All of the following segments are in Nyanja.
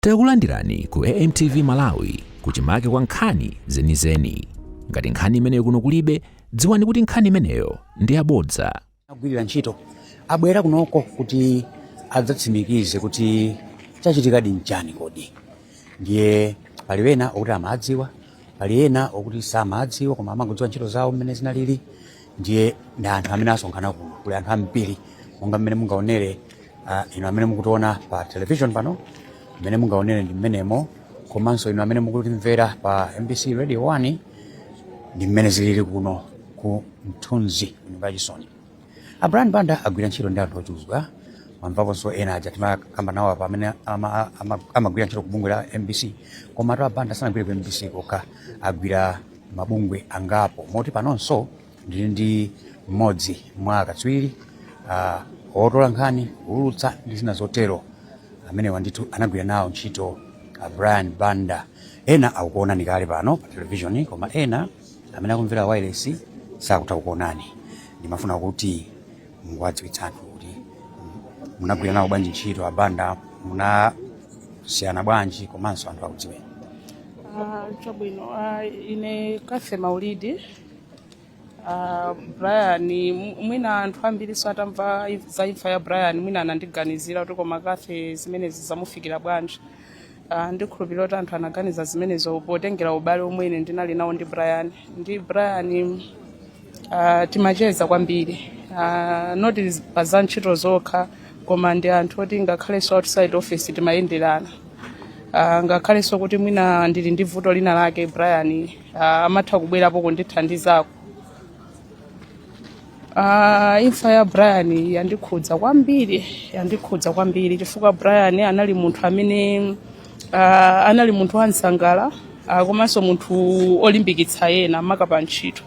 Takulandirani ku AMTV Malawi, kuchimake kwa nkhani zenizeni. Ngati nkhani imeneyo kuno kulibe, dziwani kuti nkhani imeneyo ndi yabodza. Agwirira ntchito abwera kunoko kuti adzatsimikize kuti chachitikadi nchani kodi. Ndiye pali ena okuti amadziwa, pali ena okuti samadziwa koma amangodziwa ntchito zawo mmene zinalili. Ndiye ndi anthu amene asonkhana kuno, kuli anthu ambiri monga mmene mungaonere. Inu amene mukutiona pa television pano, mmene mungaonere ndi mmenemo, komanso inu amene mukutimvera pa MBC Radio 1, ndi mmene zilili kuno ku Mthunzi, ku nyumba yachisoni. A Brian Banda agwira ntchito ndi anthu ochuluka. Mwamvaponso ena aja timakamba nawo apa amene amagwira ntchito ku bungwe la MBC. Komatu a Banda sanagwire ku MBC kokha, agwira mabungwe angapo, moti panonso ndili ndi mmodzi mwa akatswiri otola nkhani, kuulutsa ndi zina zotero, amenewa ndithu anagwira nawo ntchito Brian Banda. Ena akukuonani kale pano pa television, koma ena amene akumvera wireless sakutha kukuonani. Ndimafuna kuti muwadziwitsa anthu kuti munagwira nawo bwanji ntchito a Banda, munasiyana bwanji, komanso anthu akudziweni. Chabwino, ine Kafe Maulidi. Brian, mwina anthu ambiriso atamva za imfa ya Brian, mwina anandiganizira kuti koma Kafe zimenezi zamufikira bwanji? Ndikhulupirira kuti anthu anaganiza zimenezo potengera ubale omwe ine ndinali nawo ndi Brian. Ndi Brian timacheza kwambiri, not pa za ntchito zokha, koma ndi anthu oti ngakhalenso outside office timayenderana. Ngakhalenso kuti mwina ndili ndi vuto lina lake, Brian amatha kubwerapo kundithandizako. Imfa ya Brian yandikhudza kwambiri, yandikhudza kwambiri, chifukwa Brian anali munthu amene anali munthu wansangala, komanso munthu olimbikitsa ena, maka pa ntchito.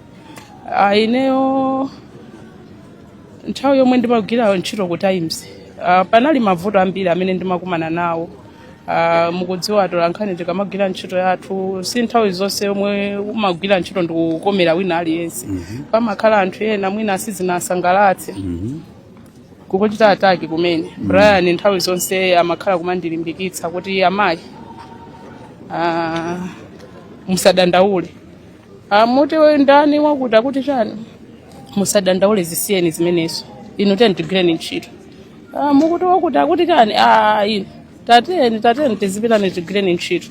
Ineyo nthawi yomwe ndimagwira ntchito ku Times, panali mavuto ambiri amene ndimakumana nawo. Mukudziwa atolankhani tikamagwira ntchito yathu, si nthawi zonse yomwe umagwira ntchito ndikukomera wina aliyense. Pamakhala anthu ena mwina sizinasangalatse, kukuchita attack kumene. Brian nthawi zonse amakhala kumandilimbikitsa kuti, "Amayi, musadandaule. Muti ndani wakuti akuti chani, musadandaule, zisiyeni zimenezo, inu tiyeni tigwireni ntchito. Mukuti wakuti akuti chani, inu tatiyeni, tatiyeni tizipitani, tigwireni ntchito."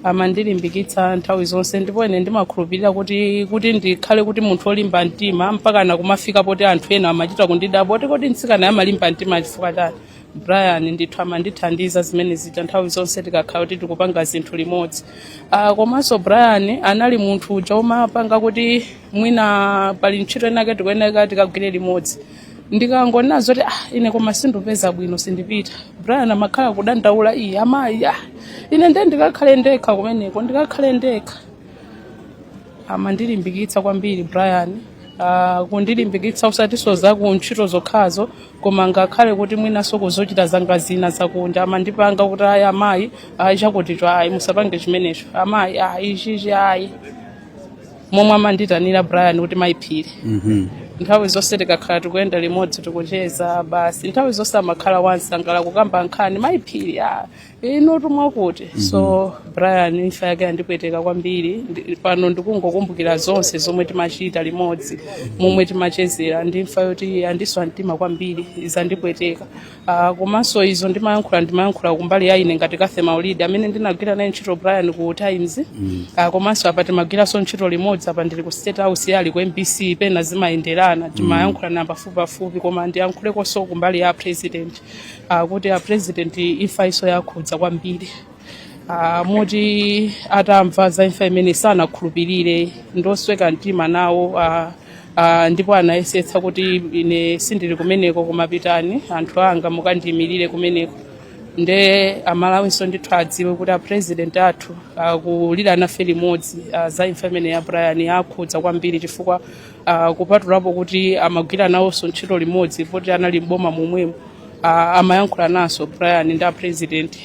Amandilimbikitsa nthawi zonse, ndipo ine ndimakhulupirira kuti ndikhale kuti munthu olimba mtima mpaka na kumafika poti anthu ena amachita kundidabwa kuti kodi mtsikana amalimba mtima chifukwa chani? Brian ndithu amandithandiza zimene zija nthawi zonse tikakhala kuti tikupanga zinthu limodzi. Komanso Brian anali munthu uja umapanga kuti mwina pali ntchito inake tikuyeneka tikagwire limodzi, ndikangonena zoti, "Ah, ine koma sindupeza bwino, sindipita," Brian amakhala kudandaula, "Iye amayi, ah, ine nde ndikakhale ndekha kumeneko, ndikakhale ndekha." Amandilimbikitsa kwambiri Brian, kundilimbikitsa usatiso za ku ntchito zokhazo, koma ngakhale kuti mwinaso kuzochita zanga zina zakunja, amandipanga kuti, "Ayi amayi, ayi, chakuticho ayi, musapange chimenecho amayi, ayi, ichichi ayi." Momwe amanditanira Brian kuti mayiphiri, nthawi zonse tikakhala tikuyenda limodzi, tikucheza basi, nthawi zonse amakhala wansangala, kukamba nkhani, "Mayiphiri, ah, inu tumwakuti." So Brian imfa yake yandipweteka kwambiri. Pano ndikungokumbukira zonse zomwe timachita limodzi, momwe timachezera, ndi imfa yoti yandiswa mtima kwambiri, zandipweteka. Komanso izo ndimayankhula kumbali ya ine ngati Kathe Maulidi amene ndinagwira naye ntchito Brian ku Times. Komanso apa timagwiranso ntchito limodzi, apa ndili ku State House, yali ku MBC, pena zimayenderana, timayankhulana pafupipafupi. Koma ndiyankhulekonso kumbali ya president, kuti a president imfa iso yakhudza kwambiri, moti atamva za imfa imene sanakhulupirire, ndosweka mtima nawo, ndipo anayesetsa kuti, "Ine sindili kumeneko, koma pitani anthu anga mukandiyimirire kumeneko." Nde Amalawinso ndithu adziwe kuti a president athu akulira nafe limodzi za imfa imene ya Brian. Yakhudza kwambiri chifukwa kupatulapo kuti amagwira nawonso ntchito limodzi, poti anali mboma momwemo, amayankhula naso Brian ndi a president,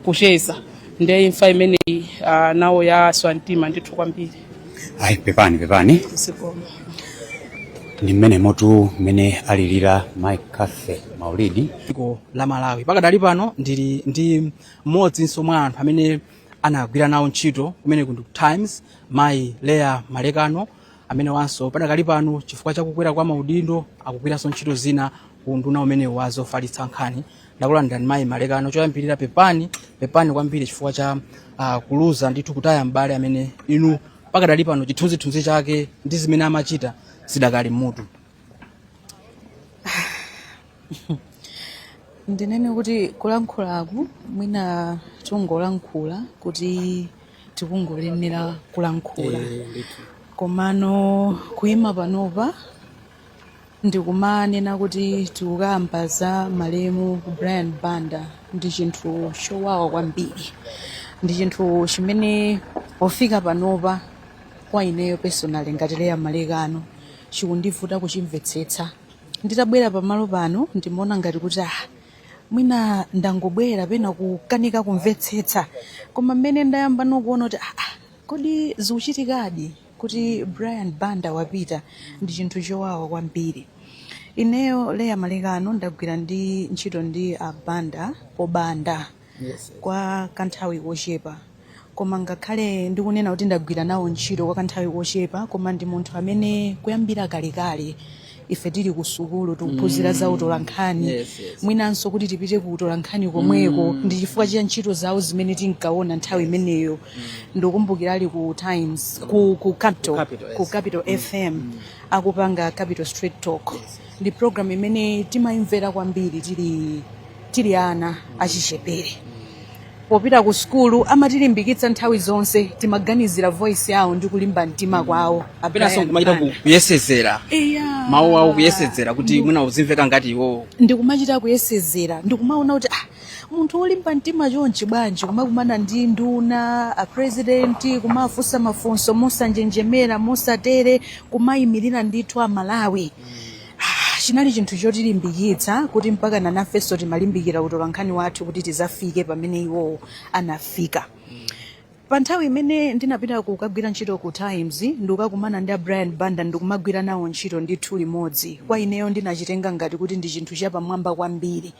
kucheza. Nde imfa imeneyi nawo yaswa mtima ndithu kwambiri. Ayi, pepani, pepani. Zikomo. Ndi mmene motu mmene alilira Mike Cathy Maulidi. Dziko la Malawi pakadali pano, ndili ndi mmodzinso mwa anthu amene anagwira nawo ntchito kumene ku Times, mayi Leya Malekano, amene wanso padakali pano chifukwa chakukwera kwa maudindo akugwiranso ntchito zina ku nduna umene wa zofalitsa nkhani. Ndakulandirani, mayi Malekano. Choyambirira, pepani, pepani kwambiri chifukwa cha kuluza ndithu, kutaya m'bale amene inu pakadali pano chithunzithunzi chake ndi zimene amachita zidakali mmutu. Ndinene kuti kulankhulaku mwina tingolankhula kuti tikungoyenera kulankhula, komano kuyima panopa ndikumanena kuti tikukamba za malemu Brian Banda ndi chinthu chowawa kwambiri. Ndi chinthu chimene pofika panopa kwa ineyo personally ngati Leya Malekano chikundivuta kuchimvetsetsa. Nditabwera pamalo pano ndimaona ngati kuti ah, mwina ndangobwera pena kukanika kumvetsetsa, koma mmene ndayamba nokuona kuti ah, ah, kodi zikuchitikadi kuti Brian Banda wapita, ndi chinthu chowawa kwambiri. Ineyo Leya Malekano ndagwira ndi ntchito ndi a Banda pobanda kwa kanthawi kochepa, koma ngakhale ndikunena kuti ndagwira nawo ntchito kwa kanthawi kochepa, koma ndi munthu amene kuyambira kalekale ife tili ku sukulu tikuphunzira za utolankhani, mwinanso kuti tipite ku utolankhani komweko ndi chifukwa cha ntchito zawo zimene tinkaona nthawi imeneyo. Ndikukumbukira ali ku Times, ku Capital, Capital, yes. ku Capital FM, akupanga Capital Street Talk. Ndi program imene timayimvera kwambiri tili ana achichepere. Popita ku sukulu amatilimbikitsa nthawi zonse, timaganizira voice yawo ndi kulimba mtima kwawo a Penanso Brian kumachita Banda. Kuyesezera Iya. mawu awo, kuyesezera kuti mwina uzimveka ngati iwowo. Ndikumachita kuyesezera, ndikumaona kuti ah, munthu wolimba mtima chonchi bwanji, kumakumana ndi nduna, a president, kumafunsa mafunso mosanjenjemera, mosatere, kumayimirira ndithu Amalawi. Ah, chinali chinthu chotilimbikitsa kuti mpaka nanafenso timalimbikira utolankhani wathu kuti tizafike pamene iwowo anafika. Pa nthawi imene ndinapita kukagwira ntchito ku Times, ndikukakumana ndi a Brian Banda, ndikumagwira nawo ntchito ndithu limodzi, kwa ineyo ndinachitenga ngati kuti ndi chinthu chapamwamba kwambiri.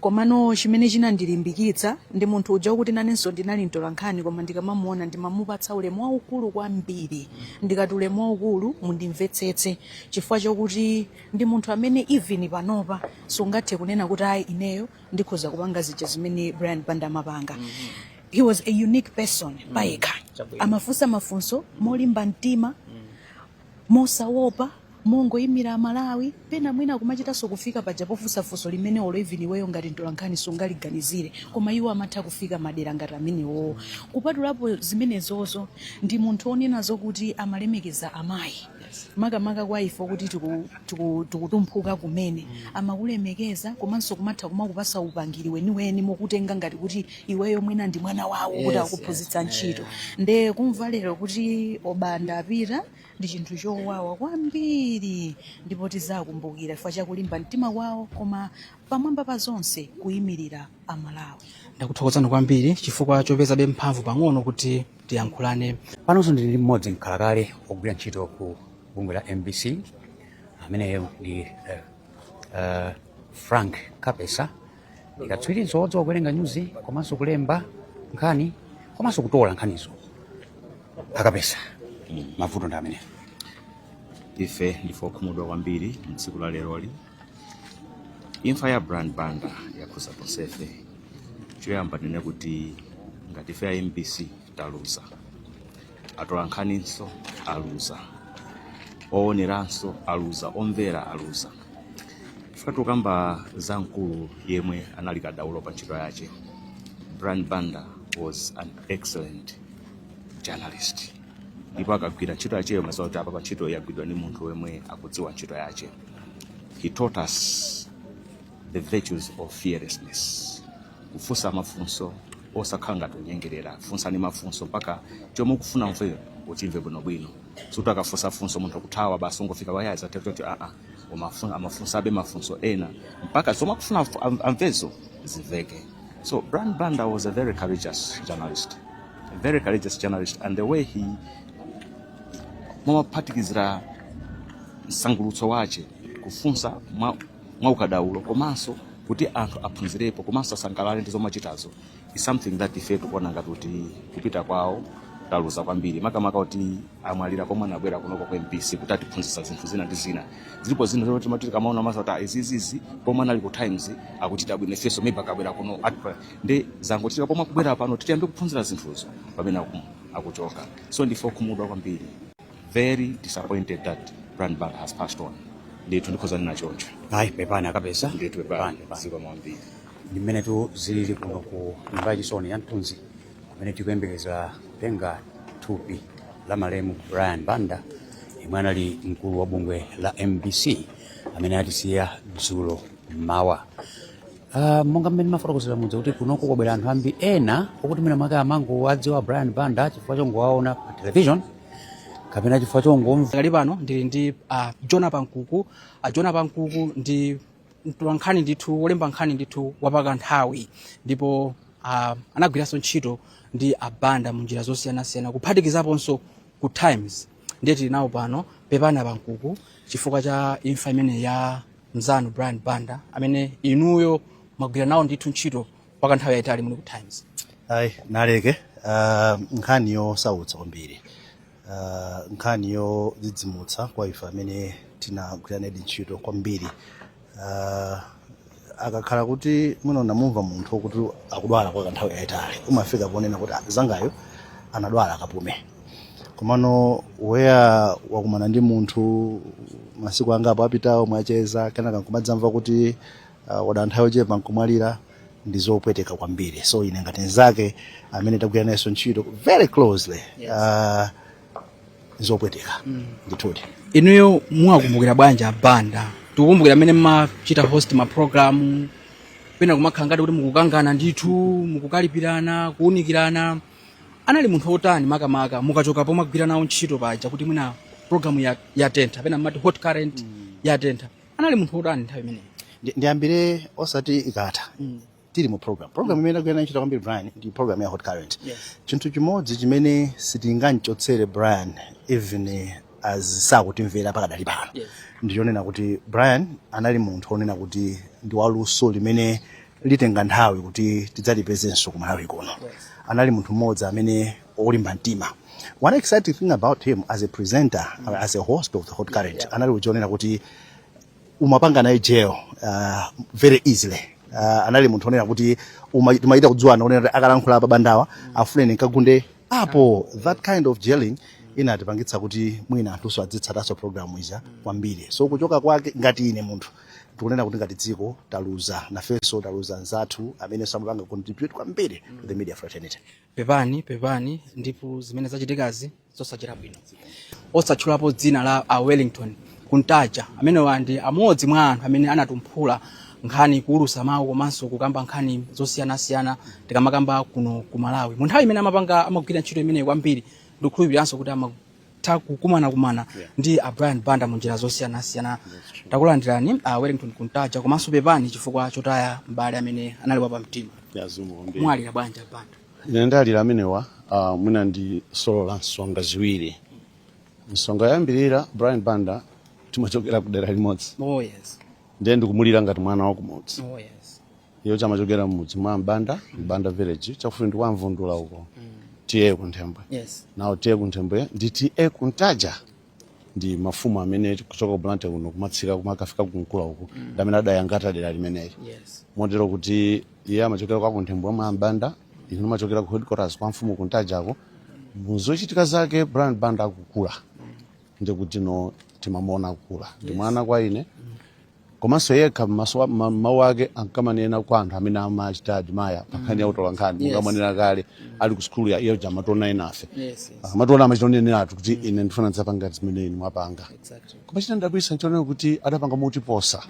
Komano chimene chinandilimbikitsa ndi munthu uja wokuti nanenso ndinali mtolankhani, koma ndikamamuona ndimamupatsa ulemu waukulu kwambiri. Ndikati ulemu waukulu, mundimvetsetse, chifukwa chokuti ndi munthu amene even panopa sungathe kunena kuti ayi, ineyo ndikhoza kupanga zija zimene Brian Banda amapanga. He was a unique person payekha. Amafunsa mafunso molimba mtima, mosawopa, mongoyimira Amalawi. Pena mwina kumachitanso kufika paja pofunsa funso limene olo even iweyo ngati mtolankhani sungaliganizire, koma iwo amatha kufika madera ngati amenewowo. Kupatulapo zimenezozo, ndi munthu onena zokuti amalemekeza amayi, makamaka kwa ife kuti tikutumphuka kumene. Amakulemekeza komanso kumatha kumakupasa upangiri weniweni mokutenga ngati kuti iweyo mwina ndi mwana wawo kuti akuphunzitsa ntchito. Nde kumva lero kuti obanda apita ndi chinthu chowawa kwambiri, ndipo tizakumbukira chifukwa chakulimba mtima kwawo, koma pamwamba pa zonse kuyimirira Amalawi. Ndakuthokozani kwambiri chifukwa chopezabe mphamvu pang'ono kuti tiyankhulane. Panonso ndili ndi mmodzi mkhalakale ogwira ntchito ku bungwe la MBC, ameneyo ndi Frank Kapesa, katswirinso wodziwa kuwerenga nyuzi komanso kulemba nkhani komanso kutola nkhanizo. Akapesa, mavuto ndi ameneyo. Ife ndife okhumudwa kwambiri mtsiku la leroli. Imfa ya Brian Banda yakhuza tonsefe. Choyamba ndine kuti ngati ife ya MBC taluza, atola nkhaninso aluza, ooneranso aluza, omvera aluza, chifukwa tikukamba za mkulu yemwe anali kadaulo pa ntchito yace. Brian Banda was an excellent journalist, ndipo akagwira ntchito yacheyo maziwa kuti apa pa ntchito yagwidwa ndi munthu wemwe akudziwa ntchito yace. He taught us the virtues of fearlessness, kufunsa mafunso osakhala ngati unyengerera. Funsani mafunso mpaka chomwe ukufuna mveyo uchimve bwinobwino. Suti akafunsa funso munthu akuthawa basi, ungofika wayaza tete, aa, amafunsabe mafunso ena mpaka zomwe akufuna amvezo zimveke. So Brian Banda was a very courageous journalist, a very courageous journalist, and the way he momaphatikizira Msangulutso wache kufunsa mwa ukadaulo komanso kuti anthu aphunzirepo komanso asangalale ndi zomwe achitazo is something that ife tikuona ngati kuti kupita kwawo taluza kwambiri, makamaka kuti amwalira pomwe anabwera kunoko ku MBC kuti atiphunzitsa zinthu zina ndi zina. Zilipo zina zoti timati tikamaona maso kuti izizizi pomwe anali ku Times akuchita bwino, ifenso maybe akabwera kuno ndi zangochitika pomwe akubwera pano tiyambe kuphunzira zinthuzo pamene akuchoka. So ndife okhumudwa kwambiri, very disappointed that Brian Banda has passed on. Ndithu ndikhoza nena choncho. Ayi, pepani akapeza. Ndithu pepani, zikomo kwambiri. Ndi mmene tu zilili kuno ku nyumba yachisoni ya Mthunzi, kumene tikuyembekeza kutenga thupi la malemu Brian Banda, yemwe anali mkulu wa bungwe la MBC amene atisiya dzulo mmawa. Monga mmene mafotokozera mudza kuti kunoko kwabwera anthu ambiri, ena okuti mwina mwake amangowadziwa Brian Banda chifukwa chongowaona pa television kapena chifukwa chongomva. Kali pano ndili ndi Jona Pankuku. Jona Pankuku ndi mtolankhani ndithu, wolemba nkhani ndithu wapakanthawi, ndipo anagwiranso ntchito ndi abanda mu njira zosiyanasiyana, kuphatikizaponso ku Times. Ndiye tili nawo pano. Pepani Pankuku chifukwa cha imfa imene ya mzanu Brian Banda, amene inuyo mwagwira nawo ndithu ntchito kwa kanthawi yayitali muli ku Times. Ayi, naleke nkhani yosautsa kwambiri, nkhani yodzidzimutsa kwa ife amene tinagwira naye ntchito kwambiri. Akakhala kuti mwina unamumva munthu kuti akudwala kwa kanthawi yayitali, umafika ponena kuti, "Ah, zangayo anadwala, akapume." Komano weya wakumana ndi munthu masiku angapo apitawo, mwacheza, kenaka nkumadzamva kuti wadwala nthawi yochepa nkumwalira, ndi zopweteka kwambiri. So ine ngati nzake amene tagwira nayenso ntchito very closely, zopweteka ndithudi. Inuyo muwakumbukira bwanji abanda? Tikukumbukira amene mmachita host ma program, pena kumakhala ngati kuti mukukangana ndithu, mukukalipirana, kuwunikirana. Anali munthu wotani, makamaka mukachoka pomagwira nawo ntchito paja, kuti mwina program yatentha, pena mmati Hot Current yatentha, anali munthu wotani nthawi imeneyi? Ndiyambire osati ikatha, tili mu program imene tagwira nayo ntchito kwambiri Brian ndi program ya Hot Current. Chinthu chimodzi chimene sitingamchotsere Brian, even as sakutimvera pakadali pano, ndichonena kuti Brian anali munthu onena kuti ndi waluso limene litenga nthawi kuti tidzalipezenso ku Malawi kuno. Anali munthu mmodzi amene olimba mtima. One exciting thing about him as a presenter, as a host of the Hot Current, anali kuchionera kuti umapanga naye gel very easily. Anali munthu onena kuti timaita kudziwana, onena kuti akalankhula apa bandawa afune nkagunde apo. That kind of gelling inatipangitsa kuti mwina anthuso adzitsatanso program ija kwambiri. So kuchoka kwake, ngati ine munthu, tikunena kuti ngati dziko taluza, nafenso taluza nzathu amene samapanga contribute kwambiri to the media fraternity. Pepani, pepani, ndipo zimene zachitikazi zosachita bwino. Osatchulapo dzina la a Wellington Kuntaja, amenewa ndi amodzi mwa anthu amene anatumphula nkhani, kuulusa mawu komanso kukamba nkhani zosiyanasiyana tikamakamba kuno ku Malawi. Mu nthawi imene amapanga, amagwira ntchito imeneyi kwambiri, ndikukhulupiriranso kuti amatha kukumanakumana ndi a Brian Banda mu njira zosiyanasiyana. Takulandirani a Wellington Kuntaja, komanso pepani chifukwa chotaya m'bale amene anali wapamtima. Mwalira bwanji Banda? Ine ndalira amenewa, mwina ndi solo la nsonga ziwiri. Nsonga yoyambirira, Brian Banda timachokera ku dera limodzi. Ndiye ndikumulira ngati mwana wa kumudzi. Iyo chamachokera mudzi mwa Mbanda, Mbanda village, chakufupi ndi kwa Mvundula uko, T/A Kunthembwe. Nawo T/A Kunthembwe ndi T/A Kuntaja ndi mafumu amene kuchoka ku Blantyre kuno kumatsika kumakafika kunkula uku, ndi amene adayangata dera limeneli, motero kuti iye amachokera kwa Kunthembwe mwa Mbanda, ine ndimachokera ku headquarters kwa mfumu Kuntajako. Muzochitika zake Brian Banda akukula, ndikuti no timamuona akukula ndi mwana kwa ine, komanso yekha mawu ake ankamanena kwa anthu amene amachita admire pa nkhani ya utola nkhani. Mungamanena kale ali ku sukulu ya iyo amationa inafe, amationa, amachitonenерatu kuti ine ndifuna ndidzapanga zimene inu mwapanga. Koma chinandidabwitsa nchonena kuti adapanga motiposa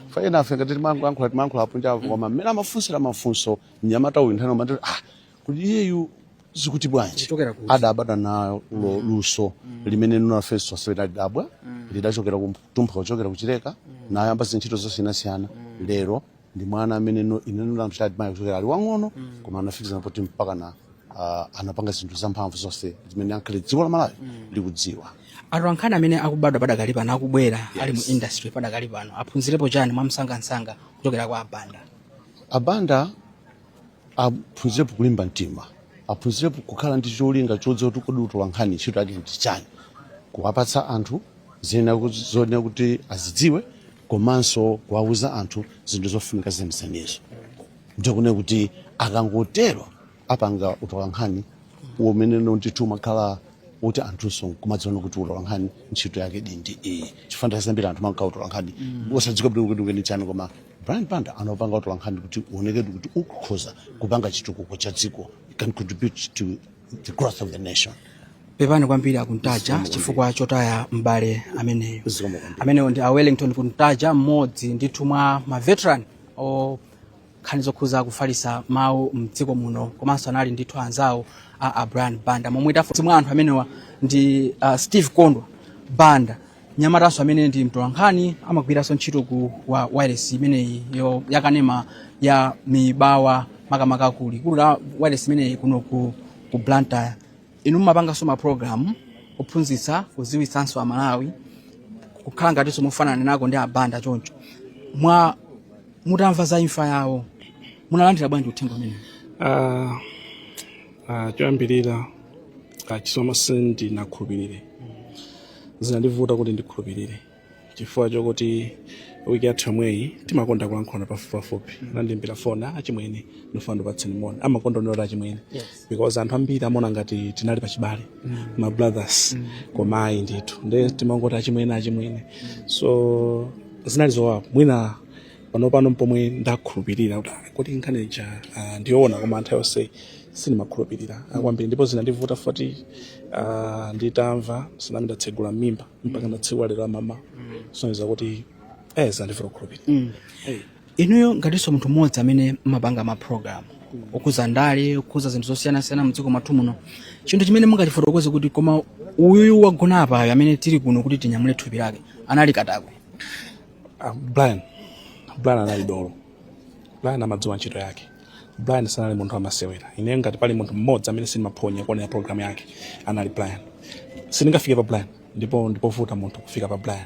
fa ena afe ngati timangoyankhula, timayankhula apo, koma mmene amafunsira mafunso mnyamata uyu nthani, amati, "Ah, kuti iyeyu zikuti bwanji?" Kuchokera kuti? Adabadwa nalo luso limene nunafenso lidabwa, lidachokera kutumpha, kuchokera kuchileka, nayamba zintchito zosiyanasiyana. Lero ndi mwana amene ine ndinamchita admire kuchokera ali wang'ono, koma anafikizana poti mpaka na Anapanga zinthu zamphamvu zonse zimene ankhale dziko la Malawi likudziwa. Atolankhani amene akubadwa padakali pano, akubwera, ali mu industry padakali pano, aphunzirepo chani mwamsangamsanga kuchokera kwa Abanda? Abanda aphunzirepo kulimba mtima, aphunzirepo kukhala ndi cholinga chodziwa kuti kodi utolankhani ntchito yake ndi chani, kuwapatsa anthu zoyenera kuti azidziwe, komanso kuwauza anthu zinthu zofunika zenizenizo. Ndikune kuti akangotero apanga utolankhani umene ndithu umakhala kuti anthunso kumadziona kuti utolankhani ntchito yake ndi iyi, chifukwa nthawi zambiri anthu amakhala utolankhani osadziwa bwino kuti chani. Koma Brian Banda anapanga utolankhani kuti uonekedi kuti ukhoza kupanga chitukuko cha dziko, can contribute to the growth of the nation. Pepani kwambiri akuntaja chifukwa chotaya m'bale ameneyo. Zikomo kwambiri. Ameneyo ndi a Wellington Kuntaja, mmodzi ndithu mwa ma veteran o nkhani zokhuza kufalisa mawu mdziko muno, komanso anali ndithu anzawo a Brian Banda. Momwe tafu mwa anthu amenewa ndi Steve Kondwa Banda, nyamatanso amene ndi mtolankhani, amagwiranso ntchito ku wa wireless imeneyi yo yakanema ya Mibawa, makamaka ku likulu la wireless imeneyi kuno ku Blantyre. Inu mumapanganso ma program kuphunzitsa, kudziwitsanso Amalawi, kukhala ngatinso mufanana nako ndi Abanda choncho. Mwa mutamva za imfa yawo, munalandira bwanji uthenga umenewu? Choyambirira, chisomo, sindinakhulupirire. Zinandivuta kuti ndikhulupirire chifukwa chokuti wiki yathu yomweyi timakonda kulankhulana pafupipafupi. Anandiimbira foni, "Achimwene, ndifuna ndipatseni moni." Amakonda ndinoti achimwene because anthu ambiri amaona ngati tinali pachibale, ma brothers, koma ayi ndithu. Nde timangoti achimwene, achimwene. So zinali zowawa. Mwina pano pomwe ndakhulupirira kuti kuti nkhani ija ndiyoona, koma anthu yonse sindimakhulupirira kwambiri. Ndipo zinandivuta foti nditamva sinami ndatsegula mimba mpaka ndatsegula lero amama, soneza kuti zinandivuta kukhulupirira. Inuyo ngatinso munthu mmodzi amene mumapanga ma program okhuza ndale, okhuza zinthu zosiyanasiyana mdziko mwathu muno, chinthu chimene mungachifotokoze kuti koma uyuyu wagona apayo, amene tili kuno kuti tinyamule thupi lake, anali katakwe? Brian anali dolo. Brian amadziwa ntchito yake. Brian sanali munthu amasewera. Ine ngati pali munthu mmodzi amene sindimaphonya kuonera program yake, anali Brian. Sindingafike pa Brian, ndipo ndipovuta munthu kufika pa Brian.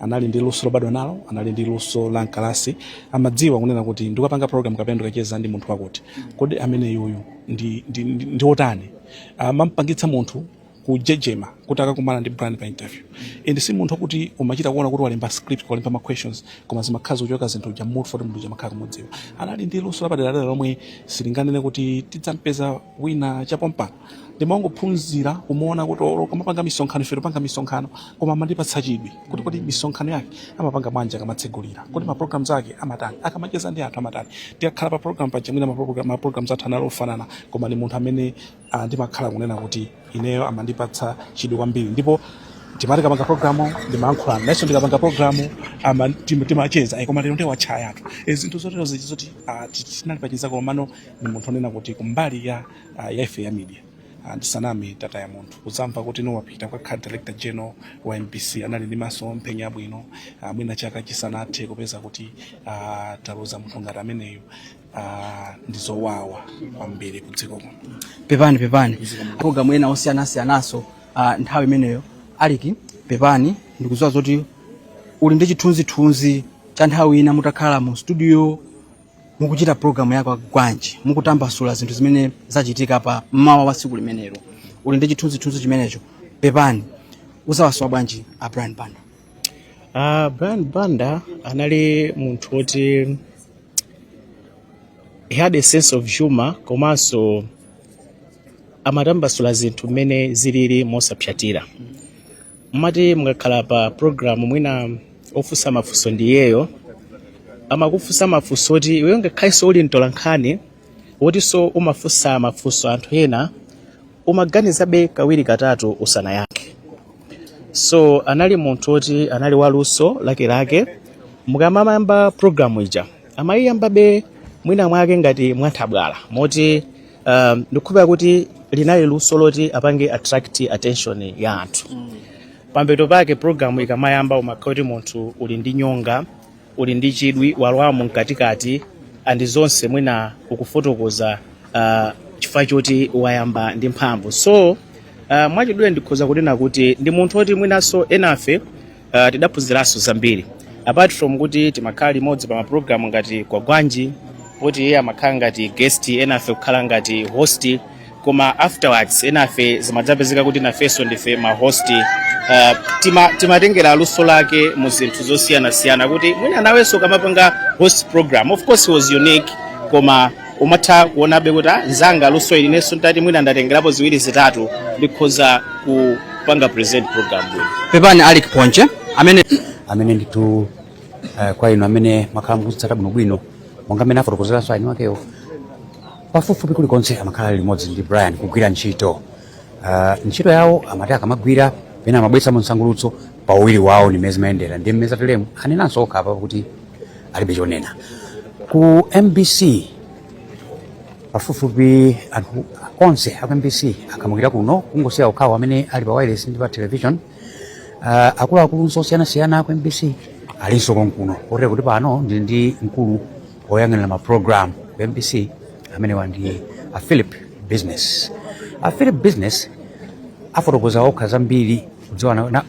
Anali ndi luso lobadwa nalo, anali ndi luso la mkalasi. Amadziwa kunena kuti ndikapanga program kapena ndikacheza ndi munthu wakuti, kodi amene yuyu ndi otani? Amampangitsa munthu kujejema kuti akakumana ndi Brian pa interview. And si munthu kuti umachita kuona kuti walemba script, walemba ma questions, koma zimakhala zikuchoka zinthu ja mutu foti munthu jamakhala kumudziwa. Anali ndi luso lapaderadera lomwe silinganene kuti tidzampeza wina chapompano. Ndimangophunzira kumuona kuti olo kamapanga misonkhano, ife topanga misonkhano, koma amandipatsa chidwi kuti kodi misonkhano yake amapanga bwanji, akamatsegulira, kodi ma programs ake amatani, akamacheza ndi anthu amatani. Tikakhala pa program paja, mwina ma programs athu anali ofanana, koma ni munthu amene ndimakhala kunena kuti ineyo amandipatsa chidwi kwambiri. Ndipo timati kapanga programu ndimayankhulana nayenso, ndikapanga programu timacheza, "Koma lero ndiye watchayatu." Zinthu zotero zichi zoti tinali pacheza. Komano ni munthu onena kuti kumbali ya ife ya media, ndisaname, tataya munthu. Kuzamva kuti no wapita kukakhala director general wa MBC, anali ndi maso mphenya abwino. Mwina chaka chisanathe kupeza kuti taluza munthu ngati ameneyo, ndi zowawa kwambiri ku dziko kuno. Pepani, pepani. Programu ena osiyanasiyanaso nthawi imeneyo aliki. Pepani, ndikudziwa zoti uli ndi chithunzithunzi cha nthawi ina mutakhala mu studio mukuchita programu yako Gwanji, mukutambasula zinthu zimene zachitika pa mmawa wa tsiku limenelo. Uli ndi chithunzithunzi chimenecho. Pepani, uzawasowa bwanji a Brian Banda? Brian Banda anali munthu woti he had a sense of humor, komanso amatambasula zinthu mmene zilili mosapyatira. Mmati mukakhala pa program, mwina ofunsa mafunso ndi iyeyo, amakufunsa mafunso oti iweyo ngakhalenso uli mtolankhani wotinso umafunsa mafunso anthu ena, umaganizabe kawiri katatu usanayankhe. So anali munthu woti anali waluso lakelake. Mukamayamba program ija, amayiyambabe mwina mwake ngati mwanthabwala, moti ndikukhulupirira kuti linali luso loti apange attract attention ya anthu. Pampeto pake program ikamayamba, umakhala kuti munthu uli ndi nyonga, uli ndi chidwi, walowamo mkatikati, and zonse mwina ukufotokoza. Chifukwa choti wayamba ndi mphamvu. So mwachidule ndikhoza kunena kuti ndi munthu oti mwinanso enafe tidaphunziranso zambiri, apart from kuti timakhala limodzi pa mapulogalamu ngati Kwagwanji, kuti iye amakhala ngati guest, enafe kukhala ngati host, koma afterwards enafe zimadzapezeka kuti nafenso ndife ma host. Timatengera luso lake mu zinthu zosiyanasiyana, kuti mwina nawenso kamapanga host program. Of course he was unique, koma umatha kuonabe kuti, ah, nzanga luso ili, nenso ndati mwina ndatengerapo ziwiri zitatu, ndikhoza kupanga present program bwino. Pepani, Alick Ponje amene Amene ndithu kwa inu amene mwakhala mukutsata bwinobwino, monga amene afotokozeranso eni wakewo, pafupifupi kulikonse amakhala limodzi ndi Brian kugwira ntchito. Ntchito yawo amati akamagwira, pena amabweretsa msangulutso pa uwiri wawo, ni mmene zimayendera ndi mmene zateremu. Anenanso okha apa kuti alibe chonena. Ku MBC pafupifupi anthu onse aku MBC akhamukira kuno, kungosiya okhawo amene ali pa wireless ndi pa television. Akuluakulu osiyanasiyana aku MBC alinso konkuno, kotero kuti pano ndili ndi mkulu woyang'anira ma program ku MBC, amenewa ndi a Philip Business. A Philip Business afotokoza okha zambiri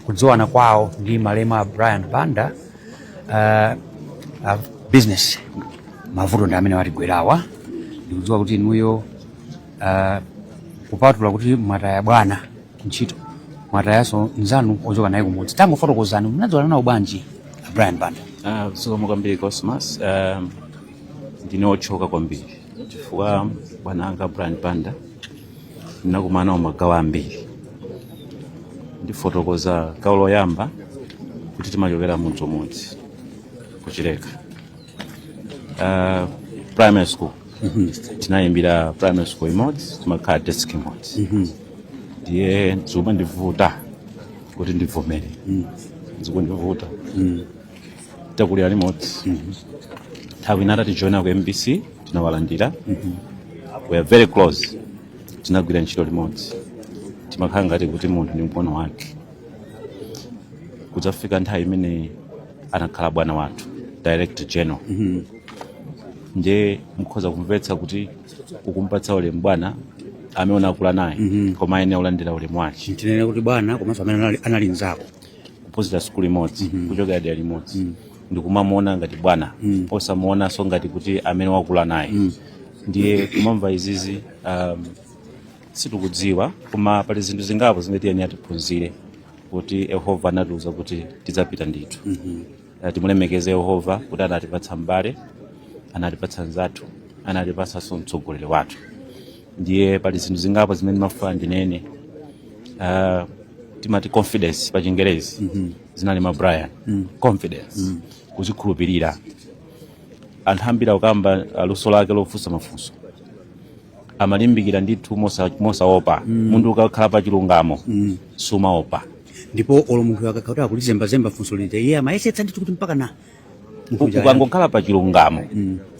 kudziwana kwawo ndi malemu a Brian Banda. Business, mavuto ndi amene watigwerawa. Ndikudziwa kuti inuyo, kupatula kuti mwataya bwana ntchito, mwatayanso nzanu ochoka naye kumudzi. Tangofotokozani, munadziwana nawo bwanji a Brian Banda? Zikomo kwambiri, Cosmas. Ndine otchoka kwambiri chifukwa bwana anga Brian Banda ndinakumana nawo magawo ambiri. Ndifotokoza gawo loyamba kuti timachokera mudzi umodzi kuchileka. Primary school tinayimbira primary school imodzi, timakhala desk imodzi. Ndiye zimandivuta kuti ndivomere, zikundivuta. Takulira limodzi. Nthawi ina tatijoina ku MBC, tinawalandira. We are very close, tinagwira ntchito limodzi, timakhala ngati kuti munthu ndi mkono wake. Kudzafika nthawi imene anakhala bwana wathu, director general, ndiye mukhoza kumvetsa kuti ukumpatsa ulemu bwana amene unakula naye, koma ayenera kulandira ulemu wake. Tinene kuti bwana komanso amene anali nzako. Kuphunzira sukulu imodzi, kuchokera dera limodzi, ndikumamuona ngati bwana, osamuonanso ngati kuti amene wakula naye. Ndiye kumamva izizi, sitikudziwa, koma pali zinthu zingapo zimene tiyenera tiphunzire, kuti Yehova anatiuza kuti tidzapita ndithu. Timulemekeze Yehova kuti anatipatsa mbale, anatipatsa nzathu, anatipatsanso mtsogoleri wathu. Ndiye pali zinthu zingapo zimene ndimafuna ndinene. Timati confidence pa Chingerezi, zinali ma Brian, confidence, kuzikhulupirira. Anthu ambiri akukamba luso lake lofunsa mafunso, amalimbikira ndithu mosaopa. Munthu ukakhala pa chilungamo sumaopa. Ndipo olo munthu akakhala kuti akulizembazemba funso lija, iye amayesetsa ndithu kuti mpaka na munthu uja. Ukangokhala pa chilungamo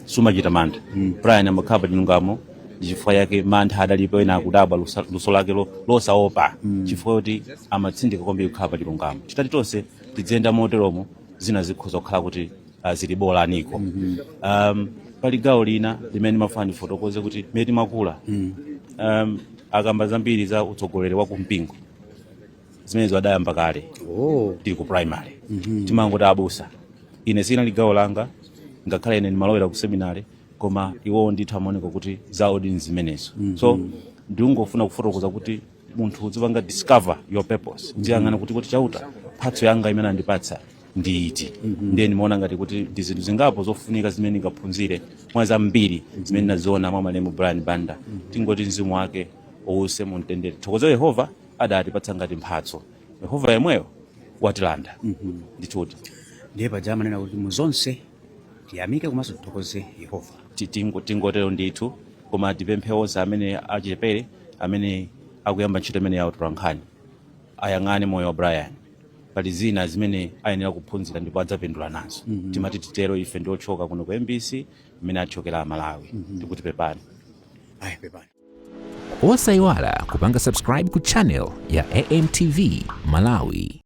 sumachita mantha. Brian amakhala pa chilungamo, ndi chifukwa yake mantha adalipo. Ena akudabwa luso lake losaopa, chifukwa kuti amatsindika kwambiri kukhala pa chilungamo. Titati tonse tidziyenda moteromo, zina zikhoza kukhala kuti zili bolaniko. Pali gawo lina limene ndimafuna ndifotokoze kuti mmene timakula, akamba zambiri za utsogoleri wa kumpingo, zimenezo adayamba kale. Tili ku primary timangoti abusa. Ine sinali gawo langa, ngakhale ine ndimalowera ku seminary, koma iwowo ndithu amaoneka kuti zawo ndi zimenezo. So ndingofuna kufotokoza kuti munthu uzipanga discover your purpose, uziyang'ana kuti Chauta mphatso yanga imene andipatsa ndi iti. Ndiye ndimaona ngati kuti ndi zinthu zingapo zofunika zimene ndingaphunzire mwa zambiri zimene ndaziona mwa malemu Brian Banda. Tingoti mzimu wake uwuse mumtendere. Thokoze Yehova adatipatsa ngati mphatso, Yehova yemweyo watilanda ndithuti. Ndiye paja amanena kuti muzonse tiyamike komanso tithokoze Yehova. Tingotero ndithu, koma tipemphe onse amene achepere amene akuyamba ntchito imene ya utolankhani ayang'ane moyo wa Brian. Pali zina zimene ayenera kuphunzira ndipo adzapindula nazo. Timati titero, ife ndi otchoka kuno ku MBC, mmene atchokera Amalawi. Tikuti pepani. Ayi, pepani. Osayiwala kupanga subscribe ku channel ya AMTV Malawi.